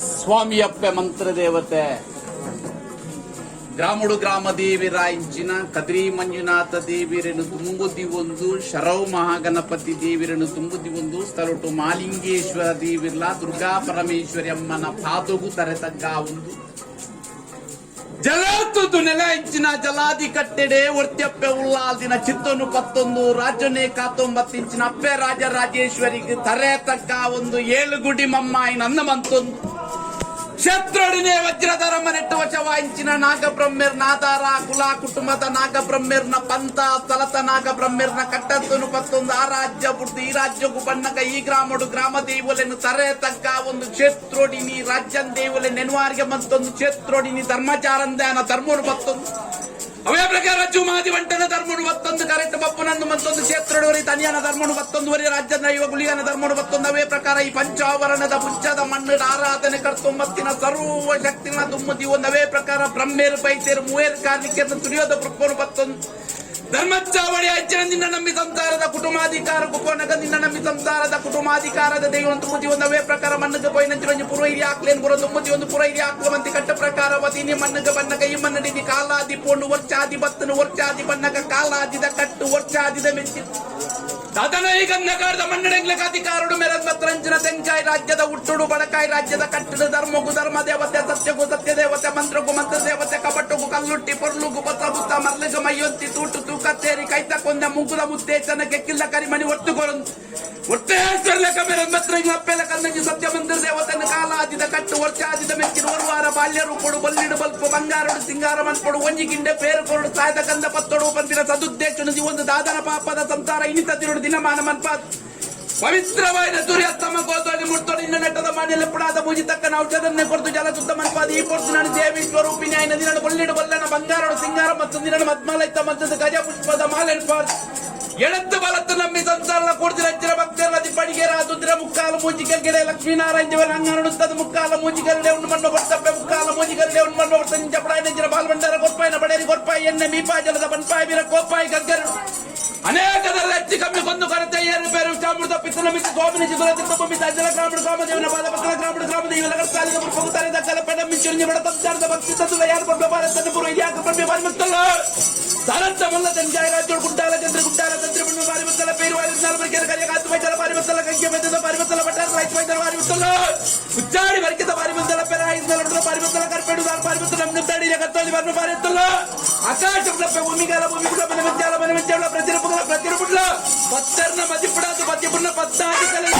ಸ್ವಾಮಿಯಪ್ಪೆ ಮಂತ್ರದೇವತೆ ಗ್ರಾಮುಡು ಗ್ರಾಮ ದೇವಿರಾಯಿಂಚಿನ ಕದ್ರಿ ಮಂಜುನಾಥ ದೇವಿರನ್ನು ತುಂಬುದಿ ಒಂದು, ಶರವ್ ಮಹಾಗಣಪತಿ ದೇವಿರನ್ನು ತುಂಬುದಿ ಒಂದು, ಸ್ಥಳಟು ಮಾಲಿಂಗೇಶ್ವರ ದೇವಿರ್ಲ ದುರ್ಗಾ ಪರಮೇಶ್ವರಿ ಅಮ್ಮನ ಪಾದಗು ತರೆತಗ್ಗ ಒಂದು. ಜಲತುದು ನೆಲ ಇಂಚಿನ ಜಲಾದಿ ಕಟ್ಟೆಡೆ ಒರ್ತ್ಯಪ್ಪೆ ಉಲ್ಲಾಲ್ದಿನ ಚಿತ್ತನು ಪತ್ತೊಂದು ರಾಜನೇ ಕಾತೊಂಬತ್ತಿಂಚಿನ ಅಪ್ಪೆ ರಾಜ ರಾಜೇಶ್ವರಿಗೆ ತರೆ ತಗ್ಗ ಒಂದು ಏಳುಗುಡಿ ಮಮ್ಮಾಯಿ ನನ್ನ ಮಂತೊಂದು. ಕ್ಷೇತ್ರೊಡಿನೆ ವಜ್ರಧರ ಮನೆಟ್ಟು ವಶವಾಯಿಂಚಿನ ನಾಗಬ್ರಹ್ಮೆರ್ ನಾದಾರ ಕುಲ ಕುಟುಂಬದ ನಾಗಬ್ರಹ್ಮೆರ್ನ ಪಂಥ ಸ್ಥಳತ ನಾಗಬ್ರಹ್ಮೆರ್ನ ಕಟ್ಟತ್ತನು ಪತ್ತೊಂದು. ಆ ರಾಜ್ಯ ಬುಡ್ದು ಈ ರಾಜ್ಯಕ್ಕೂ ಬಣ್ಣಕ ಈ ಗ್ರಾಮಡು ಗ್ರಾಮ ದೇವುಲೆನು ತರೆ ತಗ್ಗ ಒಂದು. ಕ್ಷೇತ್ರೋಡಿನಿ ರಾಜ್ಯನ್ ದೇವುಲೆ ನೆನ್ವಾರಿಗೆ ಮಂತೊಂದು. ಕ್ಷೇತ್ರೋಡಿನಿ ಧರ್ಮಚಾರಂದಾನ ಧರ್ಮನು ಬತ್ತೊಂದು. ಅವೇ ಪ್ರಕಾರ ಜುಮಾದಿ వంటನ ಧರ್ಮನು ಬತ್ತೊಂದು, ಕರೆಕ್ಟ್ ಬಪ್ಪುನಂದು ಮತ್ತೊಂದು. ಕ್ಷೇತ್ರಡವರಿ ತನಿಯನ ಧರ್ಮನು ಬತ್ತೊಂದು, ವರಿ ರಾಜ್ಯದ ಇವ ಗುಳಿಗನ ಧರ್ಮನು ಬತ್ತೊಂದು. ಅವೇ ಪ್ರಕಾರ ಈ ಪಂಚಾವರಣದ ಪುಂಚದ ಮಣ್ಣು ಆರಾಧನೆ ಕರ್ತೊಂಬತ್ತಿನ ಸರ್ವ ಶಕ್ತಿನ ತುಮ್ಮದಿ ಒಂದು. ಅವೇ ಪ್ರಕಾರ ಬ್ರಹ್ಮೇರು ಪೈತೇರು ಮೂವೇರು ಕಾರ್ಣಿಕೆಯನ್ನು ತುರಿಯೋದ ಕೃಪನು ಬತ್ತೊಂದು. ಧರ್ಮಚಾವಳಿ ಅಜ್ಜನ ನಿನ್ನ ನಂಬಿ ಸಂಸಾರದ ಕುಟುಂಬಾಧಿಕಾರ ಕುಪನಗ ನಿನ್ನ ನಂಬಿ ಸಂಸಾರದ ಕುಟುಂಬಾಧಿಕಾರದ ದೈವ ತುಮ್ಮದಿ ಒಂದು. ಅವೇ ಪ್ರಕಾರ ಮಣ್ಣುಗೆ ಪೋಯಿನಂಚಿನ ಪುರ ಹಿರಿ ಹಾಕ್ಲೇನ್ ಪುರ ತುಮ್ಮದಿ ಒಂದು. ಪುರ ಹಿರಿ ಹಾಕ್ಲವಂತಿ ಕಟ್ಟ ಪ್ರಕಾರ ವದಿನಿ ಮಣ್ಣುಗೆ ಬಣ್ಣಗ ಈ ಮನ್ನಡಿದಿ ಕಾಲಾದಿ ಪೋಂಡು ವರ್ಷಾದಿ ಬತ್ತನು. ವರ್ಷಾದಿ ಬಣ್ಣಗ ಕಾಲಾದಿದ ಕಟ್ಟು ವರ್ಷಾದಿದ ಮೆಚ್ಚಿ ದಾದನ ಗಂಧಕಾರದ ಮನ್ನಡೆಂಗ್ಲಕ ಅಧಿಕಾರಡು ಮೆರದ್ ಮತ್ರಂಚನ ತೆಂಕಾಯಿ ರಾಜ್ಯದ ಹುಟ್ಟುಡು ಬಡಕಾಯಿ ರಾಜ್ಯದ ಕಟ್ಟಡ ಧರ್ಮಗು ಧರ್ಮ ದೇವತೆ, ಸತ್ಯಗು ಸತ್ಯ ದೇವತೆ, ಮಂತ್ರಗು ಮಂತ್ರ ದೇವತೆ, ಕಬಟ್ಟುಗು ಕಲ್ಲುಟ್ಟಿ, ಪೊರ್ಲುಗು ಬತ್ತ ಬುತ್ತ, ಮರ್ಲಿಗ ಮೈಯೊಂತಿ, ತೂಟು ತೂಕ ತೇರಿ ಕೈತ ಕೊಂದ ಮುಂಕುದ ಮುತ್ತೇಚನ ಕೆಕ್ಕಿಲ್ಲ ಕರಿಮಣಿ ಒಟ್ಟು ಕೊರೊಂದು ಒಟ್ಟೇಶ್ವರ ಕಬೆರ ಮತ್ರ ಅಪ್ಪೆಲ ಕನ್ನಂಜಿ ಸತ್ಯ ಮಂತ್ರ ದೇವತನ ಕಾಲಾದಿದ ಕಟ್ಟು ವರ್ಷಾದಿದ ಮೆಚ್ಚಿನ ಒರ್ವಾರ ಬಾಲ್ಯರು ಕೊಡು ಬಲ್ಲಿಡು ಬಲ್ಪು ಬಂಗಾರಡು ಸಿಂಗಾರ ಮನ್ಪೊಡು ಒಂಜಿ ಗಿಂಡೆ ಪೇರು ಕೊರಡು ಸಾಯದ ಕಂದ ಪತ್ತೊಡು ಪಂಪಿನ ಸದುದ್ದೇಶನ ಒಂದು. ದಾದನ ಪಾಪದ ಸಂಸಾರ ಇನಿತ ತಿರುಡು ದಿನಮಾನ ಮನ್ಪಾತ್ ಪವಿತ್ರವಾದ ಸೂರ್ಯಾಸ್ತಮ ಗೋದೋಡಿ ಮುಡ್ತೋಡಿ ಇನ್ನ ನೆಟ್ಟದ ಮನೆಯಲ್ಲಿ ಪುಡಾದ ಪೂಜಿ ತಕ್ಕನ ಔಷಧನ್ನೇ ಕೊಡ್ತು ಜಲ ಶುದ್ಧ ಮನ್ಪಾದ. ಈ ಪೊರ್ತು ನಾನು ದೇವಿ ಸ್ವರೂಪಿಣಿ ಆಯ್ನ ದಿನ ಬಲ್ಲಿಡು ಬಲ್ಲನ ಬಂಗಾರಡು ಸಿಂಗಾರ ಮತ್ತು ದಿನ ಮದ್ಮಾಲೈತ ಮತ್ತು ಗಜ ಪುಷ್ಪದ ಮಾಲೆನ್ಪಾರ್ ಎಳತ್ತು ಬಲತ್ತು ನಂಬಿ ಸಂಸಾರ ಕೂಡ್ದಿರ ಹಚ್ಚಿರ ಭಕ್ತರ ಪಡಿಗೆರ ದುದ್ರ ಮುಕ್ಕಾಲು ಮೂಜಿಕಲ್ಗೆಡೆ ಲಕ್ಷ್ಮೀನಾರಾಯಣ ದೇವರ ಅಂಗನುತ್ತದ ಮುಕ್ಕಾಲ ಮೂಜಿಕಲ್ಲೆ ಉಂಡು ಮಣ್ಣು ಬರ್ತಪ್ಪೆ ಮುಕ್ಕಾಲ ಮೂಜಿಕಲ್ಲೆ ಉಂಡು ಮಣ್ಣು ಬರ್ತ ಚಪಡಾಯ ನೆಂಜಿನ ಬಾಲ್ ಬಂಡಾರ ಕೊರ್ಪಾಯಿನ ಬಡೇರಿ ಕೊರ್ಪಾಯಿ ಎಣ್ಣೆ ಮೀಪಾ ಜಲದ ಬನ್ಪಾಯಿ ಬೀರ ಕೋಪಾಯಿ ಗಗ್ಗರು ಅನೇಕದಲ್ಲಿ ಹೆಚ್ಚು ಕಮ್ಮಿ ಕೊಂದು ಕೊರತೆ ಏರು ಬೇರು ಚಾಮುಂಡ ಪಿತ್ತನ ಮಿತ್ತ ಸ್ವಾಮಿನ ಚಿತ್ರ ತಿರುಪಿ ಜಲ ಗ್ರಾಮಣ ಗ್ರಾಮದೇವನ ಪಾದ ಪತ್ರ ಗ್ರಾಮಣ ಗ್ರಾಮದೇವನ ಕರ್ತಾಲಿದ ಪುರುಪುತಾರಿದ ಕಲ ಪೆಡ ಮಿಂಚುರಿഞ്ഞ ಬಡ ತಂಚಾರದ ಭಕ್ತಿ ತತ್ವ ಯಾರು ಪಡ್ಬ ಭಾರತದ ಪುರ ಯಾಕ ಪಡ್ಬೆ ಬಾರಿ ಮತ್ತಲ್ಲ ಸಾರಂತ ಮಲ್ಲ ತಂಜಾಯ ರಾಜ್ಯ ಗುಂಡಾಲ ಚಂದ್ರ ಗುಂಡಾಲ ತಂತ್ರ ಪಣ್ಣ ಬಾರಿ ಮತ್ತಲ್ಲ ಪೇರು ವಾರಿ ನಾಲ್ವರಿಗೆ ಕರಿಯ ಕಾತು ವೈದ್ಯರ ಬಾರಿ ಮತ್ತಲ್ಲ ಕಂಗೆ ಬೆದ್ದದ ಬಾರಿ ಮತ್ತಲ್ಲ ಬಟ್ಟಾರ ರೈತ ವೈದ್ಯರ ಬಾರಿ ಮತ್ತಲ್ಲ ಉಚ್ಚಾರಿ ವರ್ಗಿತ ಬಾರಿ ಮತ್ತಲ್ಲ ಪೆರ ಐದು ಬಾರಿ ಮತ್ತಲ್ಲ ಕರ್ಪೇಡು ಬಾರಿ ಮತ್ತಲ್ಲ ನಮ್ಮ ತಡಿಯ ಕತ್ತಲಿ ಬರ್ನು ಬಾರಿ ಮತ್ತಲ್ಲ ಆಕಾಶ ಭೂಮಿಗಾಲ ಭೂಮಿ ಕೂಡ ಮನೆ ಮಧ್ಯಾಲ ಮನೆ ಮಧ್ಯಾಲ ಪ್ರತಿರೂಪಗಳ ಪ್ರತಿರೂಪಗಳ ಪತ್ತರ್ನ ಮದಿಪುಡಾದು ಪದ್ಯಪುಣ್ಣ ಪತ್ತಾದಿ ಕಲೆ.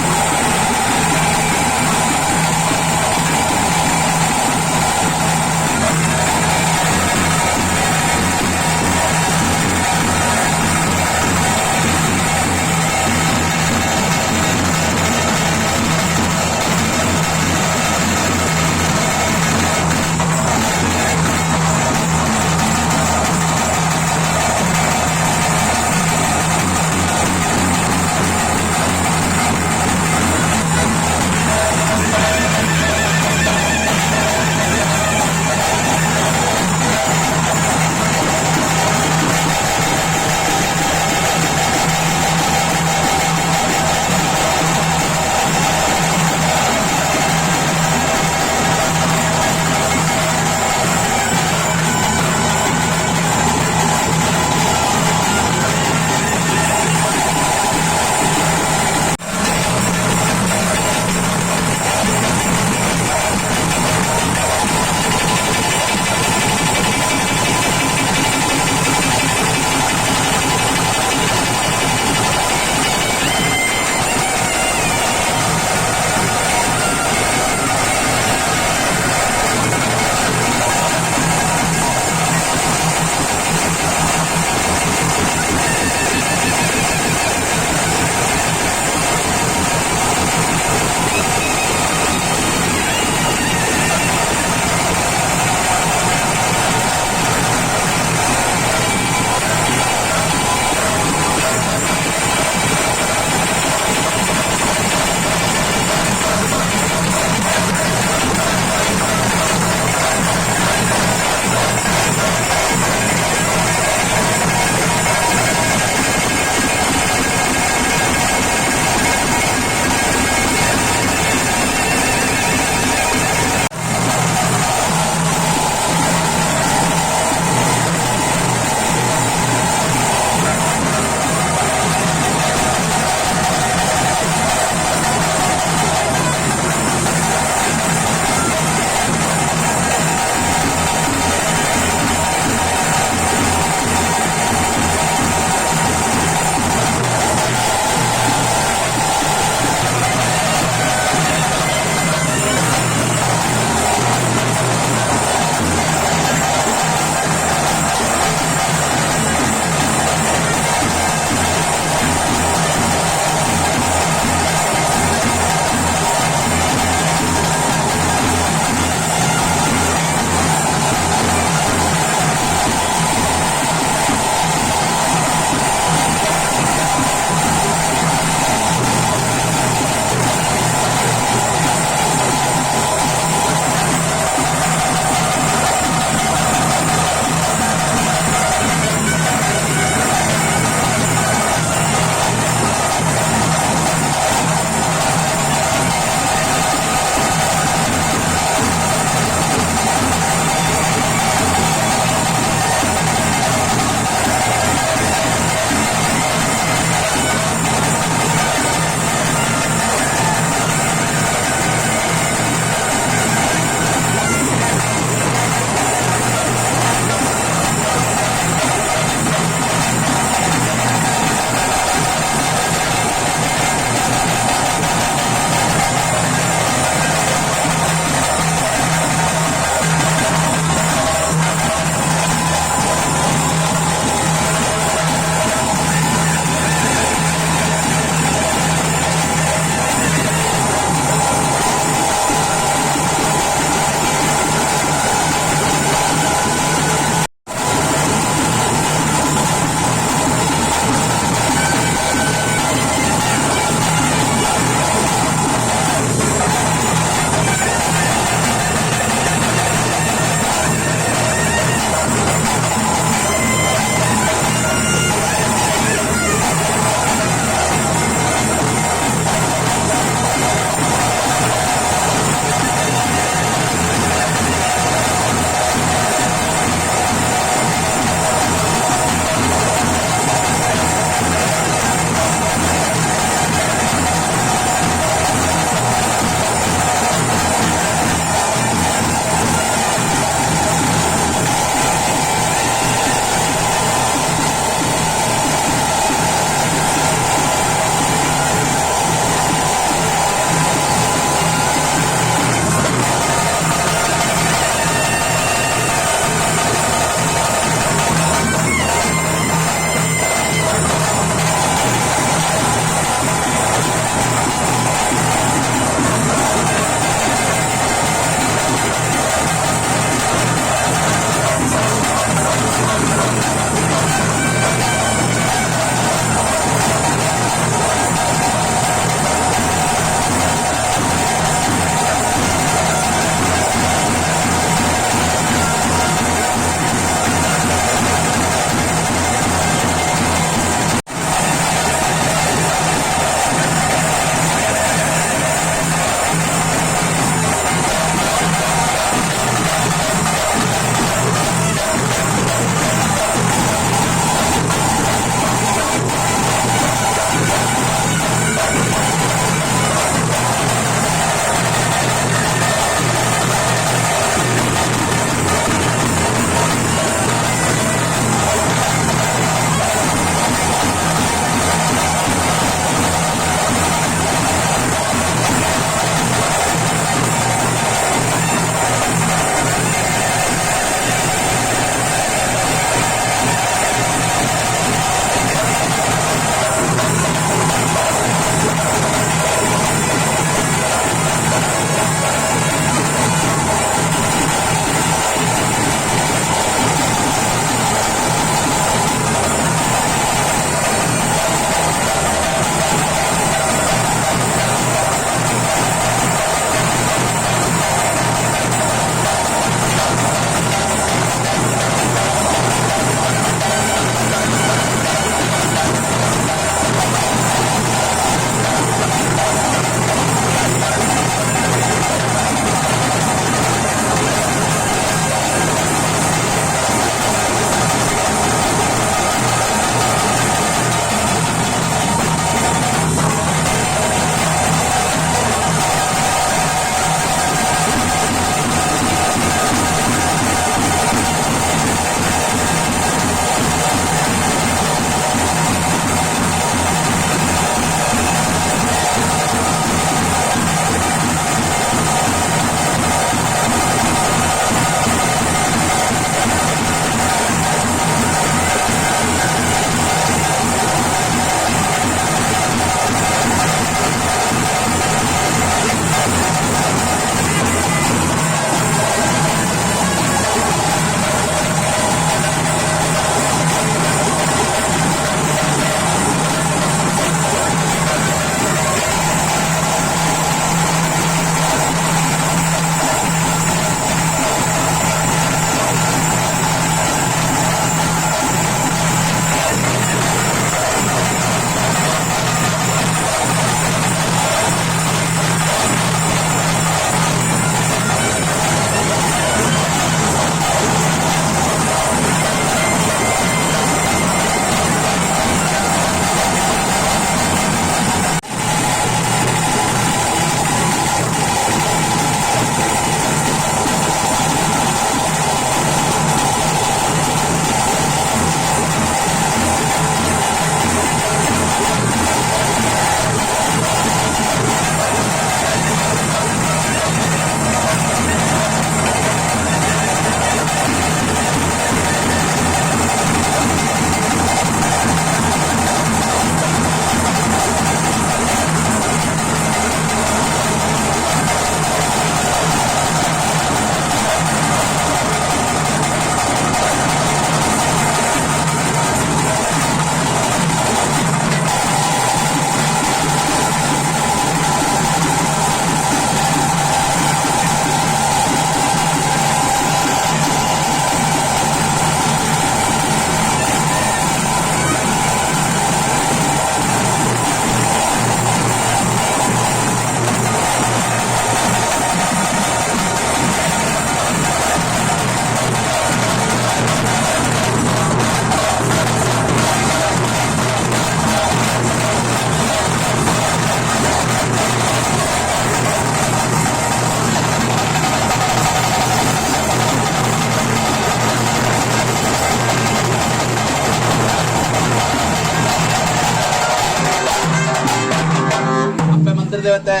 ಗ್ರಾಮದೇವತೆ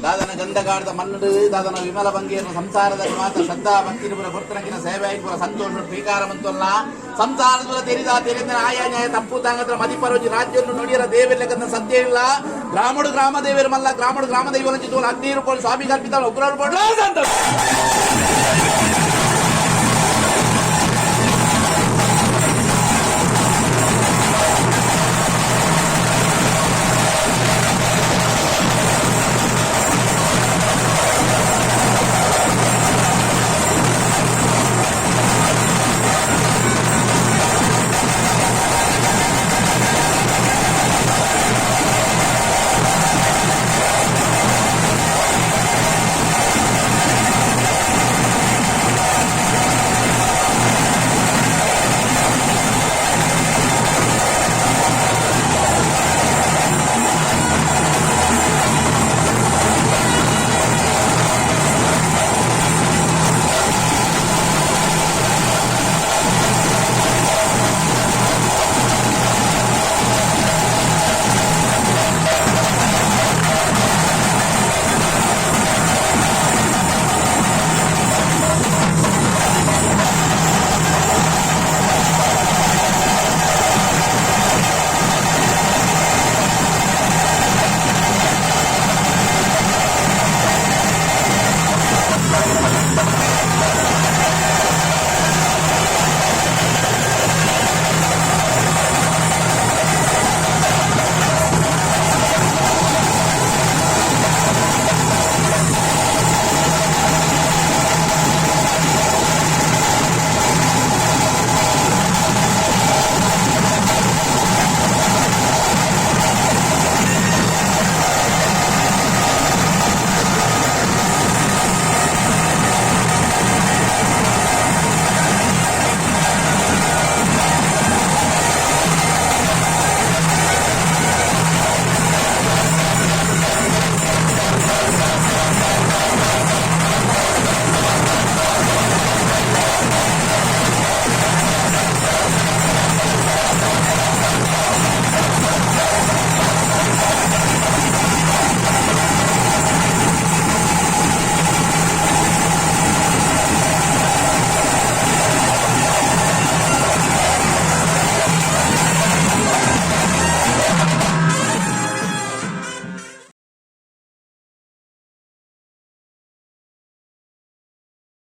ದಾದನ ಗಂಧಗಾಡದ ಮಣ್ಣು ದಾದನ ವಿಮಲ ಬಂಗೇರ ಸಂಸಾರದ ಮಾತ ಶ್ರದ್ಧಾ ಭಕ್ತಿ ಪುರ ಕೊರ್ತನಕಿನ ಸೇವೆ ಪುರ ಸಂತೋಷ ಸ್ವೀಕಾರ ಮಂತೊಲ್ಲ ಸಂಸಾರದ ತೆರಿದ ತೆರಿದ ಆಯಾ ನ್ಯಾಯ ತಪ್ಪು ತಾಂಗತ್ರ ಮದಿಪರೋಜಿ ರಾಜ್ಯವನ್ನು ನುಡಿಯರ ದೇವಿರ್ಲಕ್ಕಂತ ಸತ್ಯ ಇಲ್ಲ. ಗ್ರಾಮಡು ಗ್ರಾಮ ದೇವರು ಮಲ್ಲ ಗ್ರಾಮಡು ಗ್ರಾಮ ದೈವ ಚಿತ್ತೋಲು ಅಗ್ನಿ ರೂಪಗಳು ಸ್ವಾಮಿ ಕಲ್ಪಿತ ಉಗ್ರ ರೂಪಗಳು.